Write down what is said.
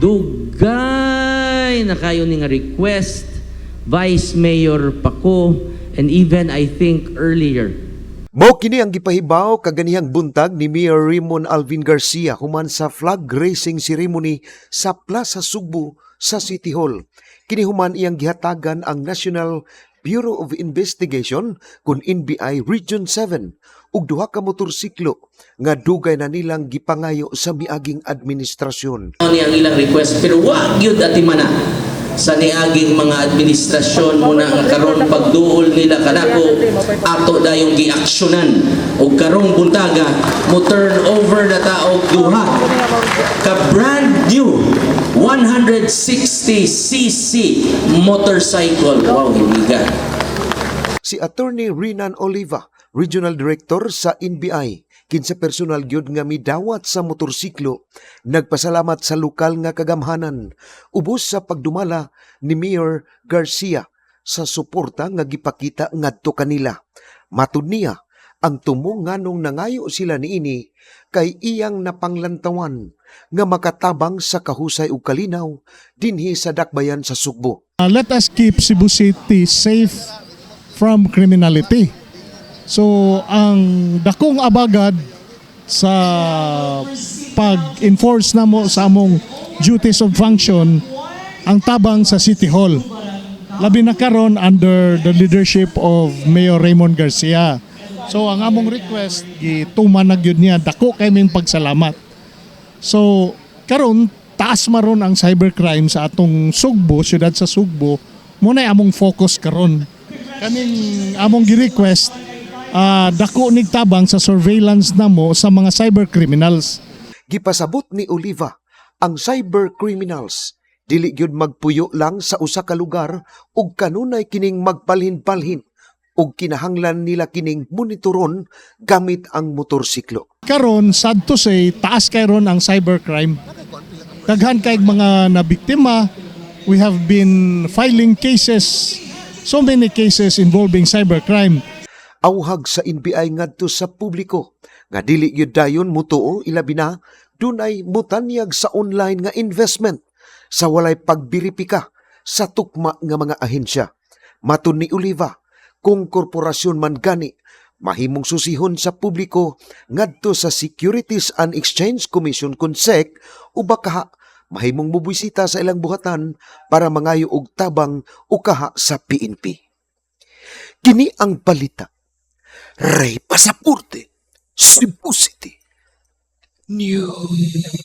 Dugay na kayo ni nga request, Vice Mayor Paco, and even I think earlier. Mao kini ang gipahibaw kaganihang buntag ni Mayor Raymond Alvin Garcia human sa flag raising ceremony sa Plaza Sugbo sa City Hall. Kini human iyang gihatagan ang National Bureau of Investigation kun NBI Region 7 ug duha ka motorsiklo nga dugay na nilang gipangayo sa miaging administrasyon. Ni ang ilang request, pero wa gyud atimana sa niaging mga administrasyon mo na nga karon pagduol nila kanako, ato dayong giaksyonan og karong buntaga mo turn over na ta og duha ka brand new 160 cc motorcycle. Wow, himiga. Si Attorney Renan Oliva, Regional Director sa NBI, kinsa personal gyud nga midawat sa motorsiklo, nagpasalamat sa lokal nga kagamhanan ubos sa pagdumala ni Mayor Garcia sa suporta nga gipakita ngadto kanila. Matud niya, ang tumong nganong nangayo sila niini kay iyang napanglantawan nga makatabang sa kahusay ug kalinaw dinhi sa dakbayan sa Sugbo. Let us keep Cebu City safe from criminality. So, ang dakong abagad sa pag-enforce namo sa among duties of function, ang tabang sa City Hall. Labi na karon under the leadership of Mayor Raymond Garcia. So ang among request gituman na gyud niya, dako kay ming pagsalamat. So karon taas maron ang cybercrime sa atong Sugbo, syudad sa Sugbo, mao na among focus karon. Kaning among gi-request, dako nig tabang sa surveillance namo sa mga cyber criminals. Gipasabot ni Oliva, ang cyber criminals dili gyud magpuyo lang sa usa ka lugar ug kanunay kining magbalhin-balhin ug kinahanglan nila kining monitoron gamit ang motorsiklo. Karon, sad to say, taas kay ron ang cybercrime. Daghan kay mga nabiktima. We have been filing cases, so many cases involving cybercrime. Awhag sa NBI ngadto sa publiko nga dili gyud dayon mutuo, ilabi na dunay mutanyag sa online nga investment sa walay pagbiripika sa tukma nga mga ahensya. Matud ni Oliva, kung korporasyon man gani, mahimong susihon sa publiko ngadto sa Securities and Exchange Commission kun SEC o baka mahimong mobisita sa ilang buhatan para mangayo og tabang o kaha sa PNP. Kini ang balita. Ray Pasaporte, Cebu City News.